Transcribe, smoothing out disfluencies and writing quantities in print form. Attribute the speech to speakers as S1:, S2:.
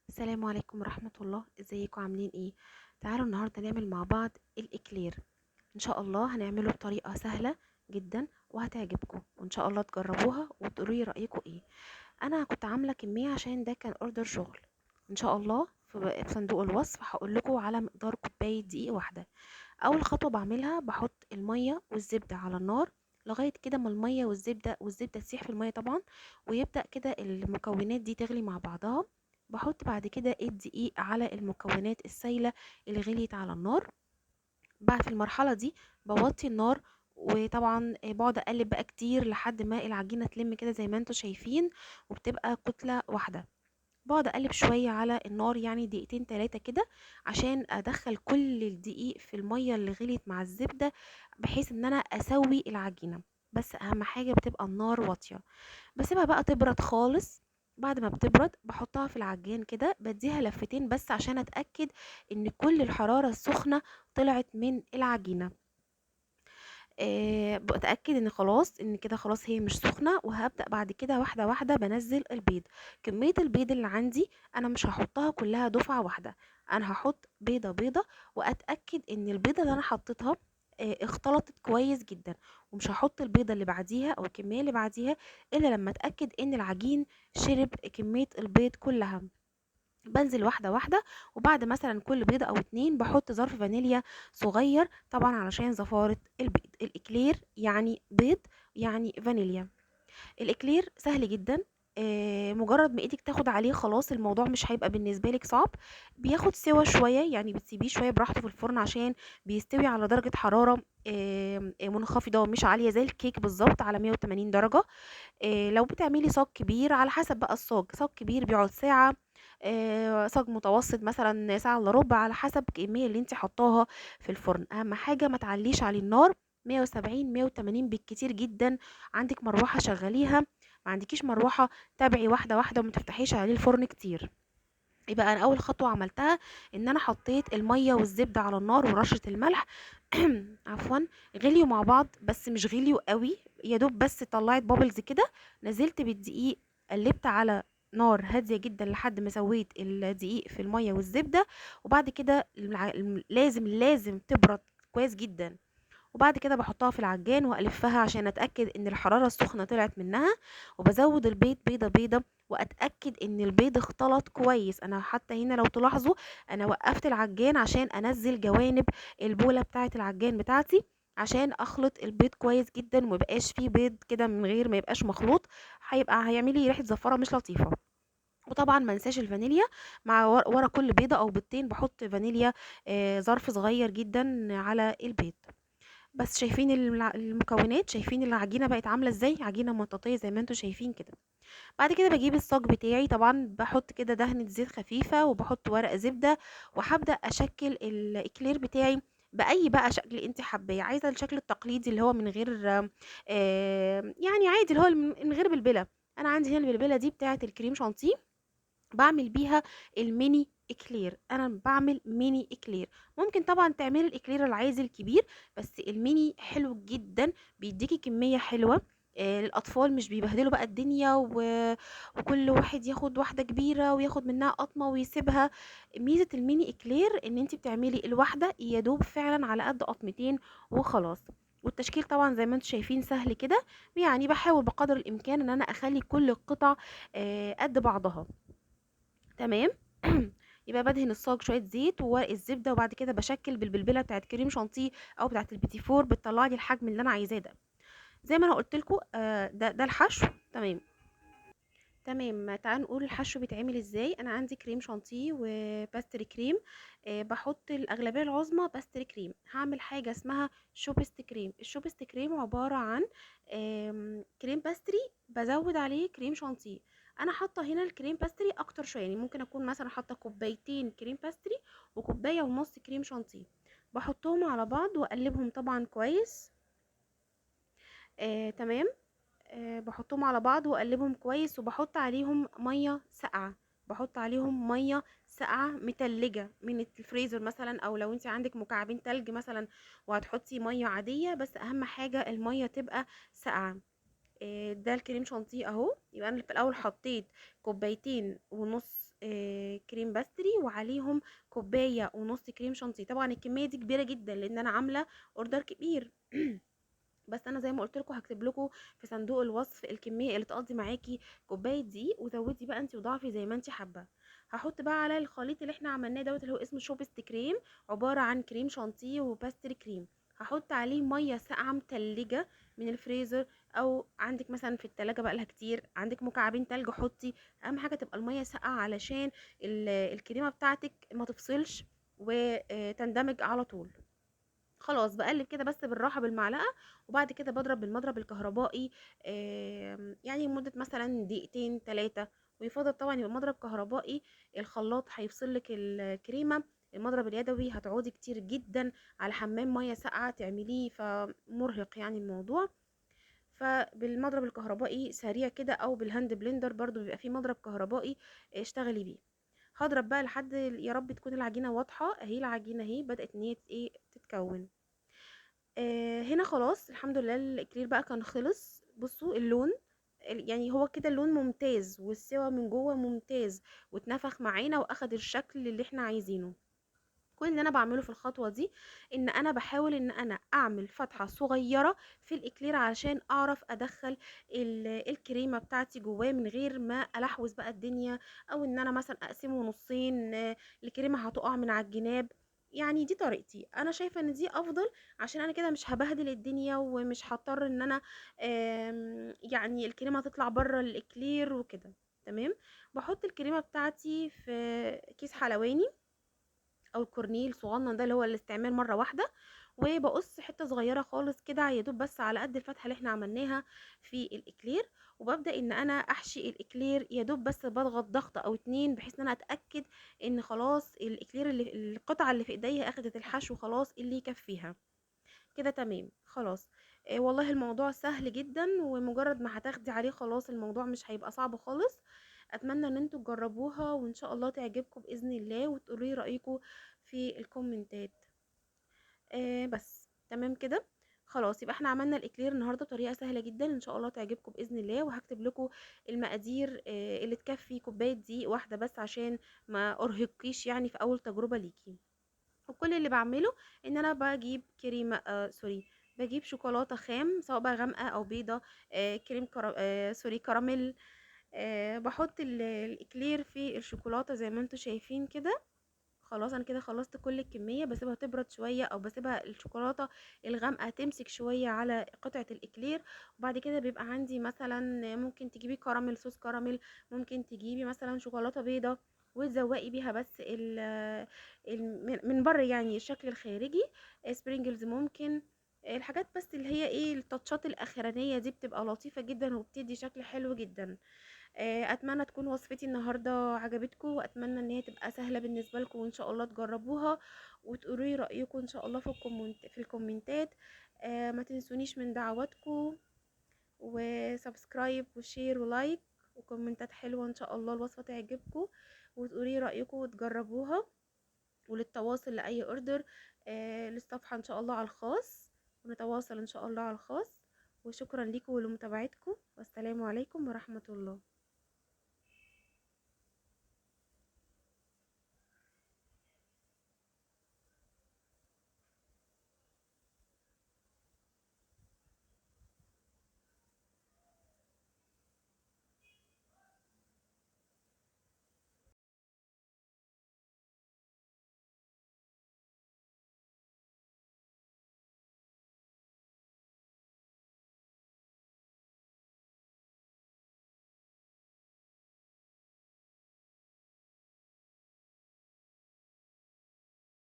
S1: السلام عليكم ورحمة الله. ازيكم عاملين ايه؟ تعالوا النهاردة نعمل مع بعض الاكلير. ان شاء الله هنعمله بطريقة سهلة جدا وهتعجبكم، وان شاء الله تجربوها وتقولوا لي رأيكم ايه. انا كنت عاملة كمية عشان ده كان order شغل. ان شاء الله في صندوق الوصف هقول لكم على مقدار كوباية دقيق واحدة. اول خطوة بعملها بحط المية والزبدة على النار لغاية كده ما المية والزبدة تسيح في المية طبعا، ويبدأ كده المكونات دي تغلي مع بعضها. بحط بعد كده الدقيق على المكونات السايلة اللي غليت على النار. بعد في المرحلة دي بوطي النار، وطبعا بقعد اقلب بقى كتير لحد ما العجينة تلم كده زي ما انتوا شايفين، وبتبقى كتلة واحدة. بقعد اقلب شوية على النار، يعني دقيقتين تلاتة كده، عشان ادخل كل الدقيق في المية اللي غليت مع الزبدة، بحيث ان انا اسوي العجينة. بس اهم حاجة بتبقى النار واطية. بسيبها بقى تبرد خالص. بعد ما بتبرد بحطها في العجان كده، بديها لفتين بس عشان اتاكد ان كل الحرارة السخنة طلعت من العجينة. بتاكد ان خلاص، ان كده خلاص هي مش سخنة. وهبدا بعد كده واحدة واحدة بنزل البيض. كمية البيض اللي عندي انا مش هحطها كلها دفعه واحدة، انا هحط بيضة بيضة، واتاكد ان البيضة اللي انا حطيتها اختلطت كويس جدا، ومش هحط البيضة اللي بعديها او الكمية اللي بعديها الا لما اتاكد ان العجين شرب كمية البيض كلها. بنزل واحدة واحدة، وبعد مثلا كل بيضة او اتنين بحط ظرف فانيليا صغير، طبعا علشان زفاره البيض. الاكلير يعني بيض يعني فانيليا. الاكلير سهل جدا، مجرد ما ايدك تاخد عليه خلاص الموضوع مش هيبقى بالنسبة لك صعب. بياخد سوا شوية، يعني بتسيبيه شوية براحته في الفرن عشان بيستوي على درجه حرارة منخفضة مش عالية زي الكيك بالظبط، على 180 درجه. لو بتعملي صاج كبير على حسب بقى الصاج، صاج كبير بيقعد ساعة، صاج متوسط مثلا ساعة الا ربع، على حسب الكمية اللي انت حطاها في الفرن. اهم حاجة ما تعليش عليه النار، 170 180 بالكتير جدا. عندك مروحة شغليها، ما عندكيش مروحة تابعي واحدة واحدة وما تفتحيش عليه الفرن كتير. يبقى انا اول خطوة عملتها ان انا حطيت المية والزبده على النار ورشه الملح عفوا، غليوا مع بعض، بس مش غليوا قوي، يا دوب بس طلعت bubbles كده. نزلت بالدقيق، قلبت على نار هادية جدا لحد ما سويت الدقيق في المية والزبده. وبعد كده لازم تبرد كويس جدا. وبعد كده بحطها في العجان والفها عشان اتاكد ان الحرارة السخنة طلعت منها، وبزود البيض بيضة بيضة واتاكد ان البيض اختلط كويس. انا حتى هنا لو تلاحظوا انا وقفت العجان عشان انزل جوانب البوله بتاعه العجان بتاعتي عشان اخلط البيض كويس جدا وما يبقاش فيه بيض كده من غير ما يبقاش مخلوط، هيعمل لي ريحه زفاره مش لطيفة. وطبعا ما انساش الفانيليا، مع ورا كل بيضة او بيضتين بحط فانيليا، ظرف صغير جدا على البيض. بس شايفين المكونات، شايفين العجينة بقت عامله ازاي، عجينه مطاطيه زي ما انتم شايفين كده. بعد كده بجيب الصاج بتاعي، طبعا بحط كده دهنه زيت خفيفة وبحط ورق زبدة، وهبدا اشكل الاكلير بتاعي باي بقى شكل انت حباه. عايزه الشكل التقليدي اللي هو من غير، يعني عادي اللي هو من غير بلبلة. انا عندي هنا البلبلة دي بتاعه الكريم شانتيه، بعمل بيها الميني اكلير. انا بعمل ميني اكلير، ممكن طبعا تعملي الاكلير العادي الكبير، بس الميني حلو جدا، بيديكي كمية حلوة. للاطفال مش بيبهدلوا بقى الدنيا وكل واحد ياخد واحدة كبيرة وياخد منها قطمه ويسيبها. ميزة الميني اكلير ان انت بتعملي الواحدة يا دوب فعلا على قد قطمتين وخلاص. والتشكيل طبعا زي ما انتم شايفين سهل كده، يعني بحاول بقدر الامكان ان انا اخلي كل القطع قد بعضها. تمام. يبقى بدهن الصاج شوية زيت وورق الزبدة، وبعد كده بشكل بالبلبله بتاعت كريم شانتيه او بتاعت البيتي فور، بتطلع لي الحجم اللي انا عايزاه ده. زي ما انا قلت لكم، ده الحشو. تمام. تعالوا نقول الحشو بيتعمل ازاي. انا عندي كريم شانتيه و pastry cream، بحط الاغلبية العظمى pastry cream. هعمل حاجة اسمها choux cream. ال choux cream عبارة عن كريم pastry بزود عليه كريم شانتيه. انا حاطه هنا الكريم pastry اكتر شوية، يعني ممكن اكون مثلا حاطه كوبايتين كريم pastry وكوبايه ونص كريم شانتيه. بحطهم على بعض واقلبهم طبعا كويس. تمام. بحطهم على بعض واقلبهم كويس، وبحط عليهم مية ساقعه. بحط عليهم مية ساقعه متلجه من الفريزر مثلا، او لو انت عندك مكعبين تلج مثلا وهتحطي مية عادية، بس اهم حاجة المية تبقى ساقعه. ده الكريم شانتيه اهو. يبقى انا في الاول حطيت كوبايتين ونص cream pastry، وعليهم كوباية ونص كريم شانتيه. طبعا الكمية دي كبيرة جدا لان انا عامله order كبير بس انا زي ما قلت لكم هكتب لكم في صندوق الوصف الكمية اللي تقضي معاكي كوباية دقيق، وزودي بقى انت وضعفي زي ما انت حابة. هحط بقى على الخليط اللي احنا عملناه دوت اللي هو اسمه choux cream، عبارة عن كريم شانتيه و pastry cream. هحط عليه مية ساقعه متلجه من الفريزر، او عندك مثلا في التلاجة بقى لها كتير، عندك مكعبين تلج حطي. اهم حاجة تبقى المية ساقعه علشان الكريمة بتاعتك ما تفصلش وتندمج على طول. خلاص بقلب كده بس بالراحة بالمعلقه، وبعد كده بضرب بالمضرب الكهربائي، يعني لمدة مثلا دقيقتين 3، ويفضل طبعا يبقى مضرب كهربائي. الخلاط هيفصل لك الكريمة، المضرب اليدوي هتقعدي كتير جدا على حمام مية ساقعه تعمليه، فمرهق يعني الموضوع. فبالمضرب الكهربائي سريع كده، او بال hand blender برضو بيبقى فيه مضرب كهربائي اشتغلي بيه. هضرب بقى لحد يا رب تكون العجينة واضحة. اهي العجينة اهي بدات ان هي ايه تتكون. هنا خلاص الحمد لله الاكلير بقى كان خلص. بصوا اللون، يعني هو كده اللون ممتاز، والسوا من جوه ممتاز، واتنفخ معانا واخد الشكل اللي احنا عايزينه. كل اللي انا بعمله في الخطوة دي ان انا بحاول ان انا اعمل فتحه صغيرة في الاكلير علشان اعرف ادخل الكريمة بتاعتي جواه من غير ما الحوس بقى الدنيا، او ان انا مثلا اقسمه نصين، الكريمة هتقع من على الجناب. يعني دي طريقتي، انا شايفه ان دي افضل عشان انا كده مش هبهدل الدنيا، ومش هضطر ان انا يعني الكريمة تطلع بره الاكلير وكده. تمام. بحط الكريمة بتاعتي في كيس حلواني او الكورنيل صغنن ده اللي هو الاستعمال مرة واحدة، وبقص حتة صغيرة خالص كده يا دوب بس على قد الفتحة اللي احنا عملناها في الاكلير، وببدا ان انا احشي الاكلير يا دوب بس بضغط ضغطه او 2 بحيث ان انا اتاكد ان خلاص الاكلير اللي القطعة اللي في ايديا اخدت الحشو خلاص اللي يكفيها كده. تمام خلاص. والله الموضوع سهل جدا، ومجرد ما هتاخدي عليه خلاص الموضوع مش هيبقى صعب خالص. اتمنى ان انتوا تجربوها وان شاء الله تعجبكم باذن الله، وتقولوا لي رايكم في الكومنتات. بس تمام كده خلاص. يبقى احنا عملنا الاكلير النهارده بطريقة سهلة جدا، ان شاء الله تعجبكم باذن الله. وهكتب لكم المقادير اللي تكفي كوباية دقيق واحدة بس عشان ما ارهقكيش يعني في اول تجربه ليكي. وكل اللي بعمله ان انا بجيب كريمة، sorry، بجيب شوكولاتة خام سواء بقى غامقه او بيضة، كريم sorry كراميل. بحط الاكلير في الشوكولاتة زي ما انتم شايفين كده. خلاص انا كده خلصت كل الكمية، بسيبها تبرد شوية او بسيبها الشوكولاتة الغامقه تمسك شوية على قطعه الاكلير. وبعد كده بيبقى عندي مثلا ممكن تجيبي كراميل، صوص كراميل، ممكن تجيبي مثلا شوكولاتة بيضة وتزوقي بيها بس من بره يعني الشكل الخارجي، sprinkles ممكن، الحاجات بس اللي هي ايه التاتشات الاخرانية دي بتبقى لطيفة جدا وبتدي شكل حلو جدا. اتمنى تكون وصفتي النهارده عجبتكم، واتمنى ان هي تبقى سهلة بالنسبة لكم، وان شاء الله تجربوها وتقولوا لي رايكم ان شاء الله في الكومنتات. ما تنسونيش من دعواتكم، و subscribe و share و like وكومنتات حلوة ان شاء الله الوصفة تعجبكم وتقولوا لي رايكم وتجربوها. وللتواصل لاي order، للصفحه ان شاء الله على الخاص، ونتواصل ان شاء الله على الخاص. وشكرا لكم ولمتابعتكم، والسلام عليكم ورحمة الله.